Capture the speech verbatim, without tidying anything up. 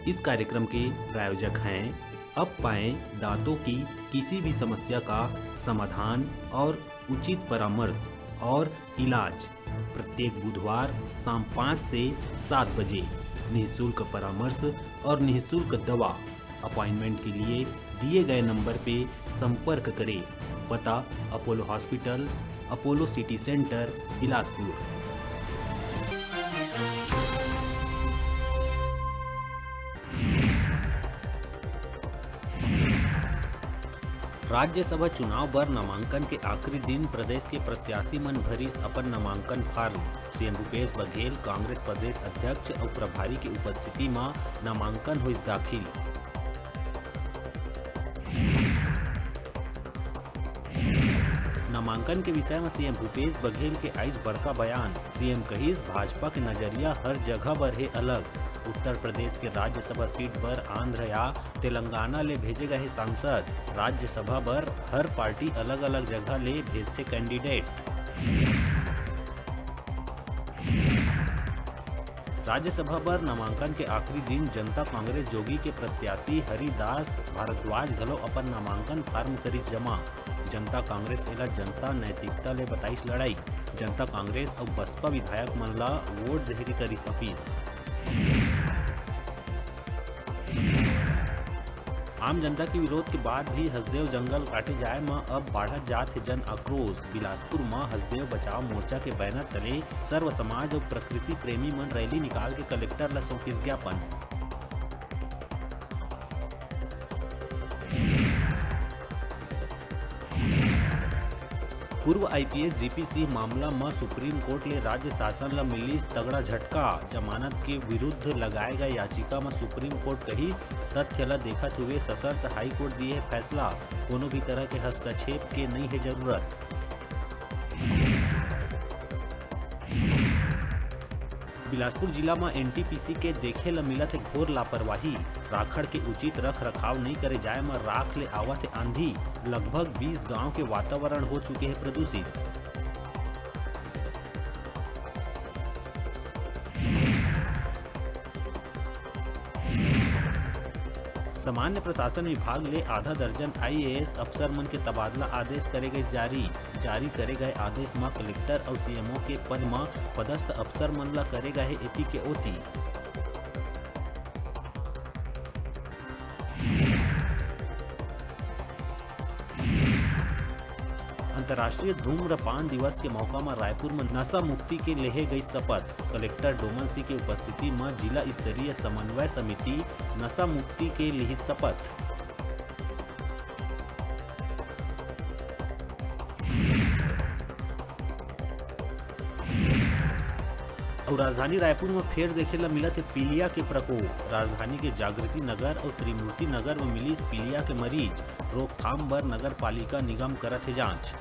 इस कार्यक्रम के प्रायोजक हैं अब पाएं दांतों की किसी भी समस्या का समाधान और उचित परामर्श और इलाज। प्रत्येक बुधवार शाम पाँच से सात बजे निःशुल्क परामर्श और निःशुल्क दवा। अपॉइंटमेंट के लिए दिए गए नंबर पे संपर्क करें। पता: Apollo hospital, Apollo city centre, Bilaspur. Rajya Sabha चुनाव बर नामांकन के आखिरी दिन प्रदेश के प्रत्याशी मन भरिस अपन नामांकन फार्म। सीएम भूपेश बघेल, कांग्रेस प्रदेश अध्यक्ष अउ प्रभारी के उपस्थिति म नामांकन होइस दाखिल। नामांकन के विषय म सीएम भूपेश बघेल के आइस बड़का बयान। सीएम कहिस, भाजपा के नजरिया हर जगह बर हे अलग। उत्तर प्रदेश के राज्यसभा सीट बर आंध्र या तेलंगाना ले भेजे गए हे सांसद। राज्यसभा बर हर पार्टी अलग-अलग जगह ले भेजथे कैंडिडेट। राज्यसभा बर नामांकन के आखिरी दिन जनता कांग्रेस जोगी के प्रत्याशी हरिदास भारद्वाज घलो अपन नामांकन फार्म करिस जमा। जनता कांग्रेस एला जनता नैतिकता ले बताइस लड़ाई। जनता कांग्रेस अउ बसपा विधायक मन ला वोट देहे के करिस अपील। आम जनता के विरोध के बाद भी हसदेव जंगल काटे जाए म अब बाढ़त जात हे जन आक्रोश। बिलासपुर म हसदेव बचाव मोर्चा के बैनर तले सर्व समाज अउ प्रकृति प्रेमी मन रैली निकाल के कलेक्टर ल सौंपिस ज्ञापन। पूर्व आईपीएस जीपी सिंह मामला म सुप्रीम कोर्ट ले राज्य शासन ल मिलिस तगड़ा झटका। जमानत के विरुद्ध लगाए गए याचिका म सुप्रीम कोर्ट कहिस, तथ्य ल देखत हुए सशर्त हाई कोर्ट दिए फैसला, कोनो भी तरह के हस्तक्षेप के नइ हे जरूरत। बिलासपुर जिला म एनटीपीसी के देखे ल मिलत हे घोर लापरवाही। राखड़ के उचित रख रखाव नइ करे जाए म राख ले आवत हे आंधी। लगभग बीस गांव के वातावरण हो चुके हे प्रदूषित। सामान्य प्रशासन विभाग ले आधा दर्जन आईएएस अफसर मन के तबादला आदेश करे गए जारी। जारी करे गए आदेश म कलेक्टर अउ सीएमओ के पद म पदस्थ अफसर मन ल करे गए एती के ओती। अंतर्राष्ट्रीय धूम्रपान दिवस के मौका म रायपुर म नशा मुक्ति के लेहे गई शपथ। कलेक्टर डोमन सिंह के उपस्थिति म जिला स्तरीय समन्वय समिति नशा मुक्ति के लिही शपथ। अउ राजधानी रायपुर म फेर देखे ल मिलत हे पीलिया के प्रकोप। राजधानी के जागृति नगर अउ त्रिमूर्ति नगर म मिलिस पीलिया के मरीज। रोकथाम बर नगर पालिका निगम करत हे जांच।